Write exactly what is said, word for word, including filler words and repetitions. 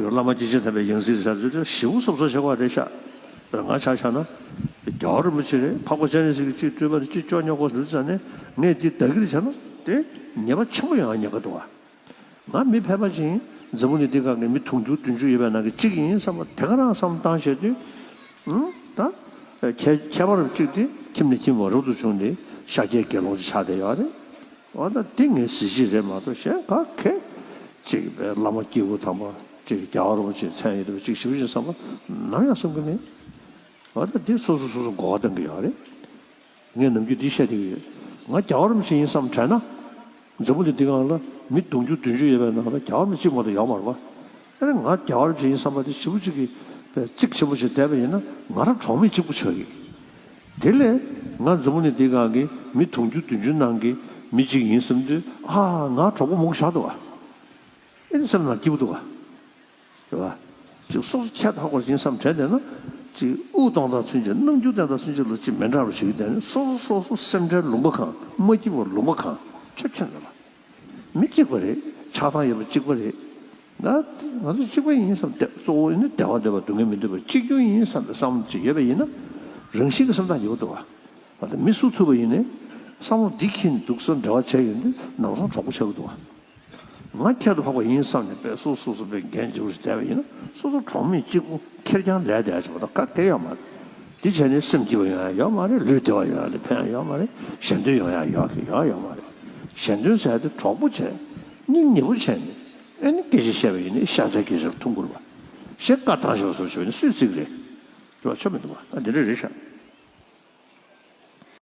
བླ་མ་སྐྱེས་ཆེན་དམ་པའི་ཡང་སྲིད་ཟེར་དུས་ཞེ་པོ་སོབ་སོབ་བྱེད་དགོས་རེད་ཤག་ང་ཆ་བཞག་ན། རྒྱལ་བ་རིན་པོ་ཆེ་རེད། འཕགས་པ་སྤྱན་རས་གཟིགས་ཀྱིས་གཅིག་སྤྲུལ་པ་རེད། གཅིག་བཅོ་ཉོག་གོ་ལུས་ཙང་ནས་ངས་འདི་བདག་གིར་བྱས་ན་དེ་ཉེས་པ་ཆེན་པོ་ཡོང་ཡ་ཉེན་ཁ་འདུག་བ། ང་མི་ཕལ་པ་ཅིག་ཡིན། འཛམ་བུ་གླིང་འདི་སྒང་གི་མི་དུང་ཕྱུར་བདུན་ཅུ་ཡོད་པའི་ནང་གི་གཅིག་ཡིན་བསམ་པ་དེ་ག་རང་བསམ་བཏང་བྱས་དུས། ཨང་། ད་ཁྱད་ཁྱད་པར་གཅིག་དེ་ཁྱིམ་ནས་ཁྱིམ་བར་རབ་ཏུ་བྱུང་སྟེ་ཤཱཀྱའི་དགེ་སློང་ཅིག་ཆགས་བསྡད་ཡོད་རེད། འོ་ད་དེ་ངའི་གཟི་བརྗིད་རེད་མ་གཏོགས་གཞན་ག་གེ་གཅིག་བླ་མ་སྐྱེས་བུ་དམ་པ་གཅིག་རྒྱལ་བ་རིན་པོ་ཆེའི་མཚན་ཡོད་པ་གཅིག་ཞེ་པོ་ཅིག་བསམ་པ་ནམ་ཡང་བསམ་གྱི་མེད། འོ་ད་དེ་སོ་སོ་སོ་སོ་གོ་བ་བཏང་གི་ཡོད་རེད། ངས་ནམ་རྒྱུན་འདི་བཤད་བསྡད་ཀྱི་ཡོད། ང་རྒྱལ་བ་རིན་པོ་ཆེ་ཡིན་བསམ་དྲན་ན། འཛམ་བུ་གླིང་འདི་སྒང་ལ་མི་དུང་ཕྱུར་བདུན་ཅུ་ཡོད་པའི་ནང་ལ་རྒྱལ་བ་རིན་པོ་ཆེ་གཅིག་མ་གཏོགས་ཡོད་མ་རེད་པ། ཨ་ནི་ང་རྒྱལ་བ་རིན་པོ་ཆེ་ཡིན་བསམ་པ་དེ་ཞེ་པོ་ཅིག་གི་རྩིག་ཆེན་པོ་ཞིག་བསྡད་པ་ཡིན་ན་ང་རང་གྲོགས་མེད་གཅིག་པུ་ཆགས་ཀྱི། དེ་ལས་ང་འཛམ་བུ་གླིང་འདི་སྒང་གི་མི་དུང་ཕྱུར་བདུན་ཅུ་ནང་གི་མི་གཅིག་ཡིན་བསམ་དུས་ཨ་ང་གྲོགས་པོ་མང་པོ་ཆགས་འདུག་ག་ཨེ་ནི་སེམས་ནང་སྐྱིད་པོ་འདུག་ག་རེད་བ། ཅིག་སོ་སོ་ཁྱད་འཕགས་པ་ཡིན་བསམ་དྲན་བསྡད་ན། ཅིག་དབུགས་གཏོང་སྟངས་ཚུན་ཆད་རྣམ་འགྱུར་བསྟན་སྟངས་ཚུན་ཆད་ལ་ཅིག་མི་འདྲ་བ་ཞིག་བསྡད་ནས་སོ་སོ་སོ་སོ་སེམས་ཁྲལ་ལུང་པ་གང་མ་སྐྱིད་པ་ལུང་པ་གང་ཆོས་ཁྱོད་ལ། མི་གཅིག་པ་རེད། ཆགས་སྡང་ཡོད་པ་གཅིག་པ་རེད། ང་ང་ཚོ་གཅིག་པ་ཡིན་བསམ་བསྡད། གཙོ་བོ་ནི་བདེ་བ་འདོད་པ་སྡུག་བསྔལ་མི་འདོད་པ་གཅིག་གྱུར་ཡིན་བསམ་པའི་བསམ་བློ་ཅིག་ཡོད་པ་ཡིན་ན། རང་བཞིན་གྱི་སེམས་ཐག་ཉེ་པོ་འདུག་བ། ང་ཚོ་མི་སུ་ཐུབ་པ་ཡིན་ནའི་བསམ་བློ་འདི་འཁྱེར་ནས་འདུག་སེ་འབྲེལ་བ་བྱས་ཡོང་དུས་ནམ་སང་གྲོགས་པོ་ཆགས་ཀྱི་འདུག་བ། ང་ཁྱད་དུ་འཕགས་པ་ཡིན་བསམ་ནས་དཔེ་སོ་སོ་སོ་དཔེ་འགན་ལྗིད་པོ་ཞིག་བསྡད་པ་ཡིན་ན་སོ་སོ་གྲོགས་མེད་གཅིག་པུ་ཁེར་རྐྱང་ལས་བསྡད་ཆོག་པ་དང་ག་གེ་ཡོད་མ་རེད། འདི་བྱས་ནས་སེམས་སྐྱིད་པ་ཡོང་ཡ་ཡོད་མ་རེད། ལུས་བདེ་བ་ཡོང་ཡ་ལས་ཕན་ཡ་ཡོད་མ་རེད། གཞན་དོན་ཡོང་ཡ་ཡོད་གི་ཡོད་ཡོད་མ་རེད། གཞན་དོན་ཟེར་ཡ་དེ་གྲོགས་པོ་བྱས་སྙིང་ཉེ་པོ་བྱས་ནས་ཨེ་ནི་སྐད་ཆ་བཤད་པ་ཡིན་ནའི་ཤ་ཚའི་སྐད་ཆ་ལ་ཐུག་དགོས་རེད་པ། གཞན་བཀའ་བཏང་ཞོག་སོགས་བྱས་པ་ཡིན་ན་སུས་བརྩི་གི་རེད། རེད་པ། ཆོ་མི་འདུག་པ། ཨ་འདི་འདྲ་རེད་ཤག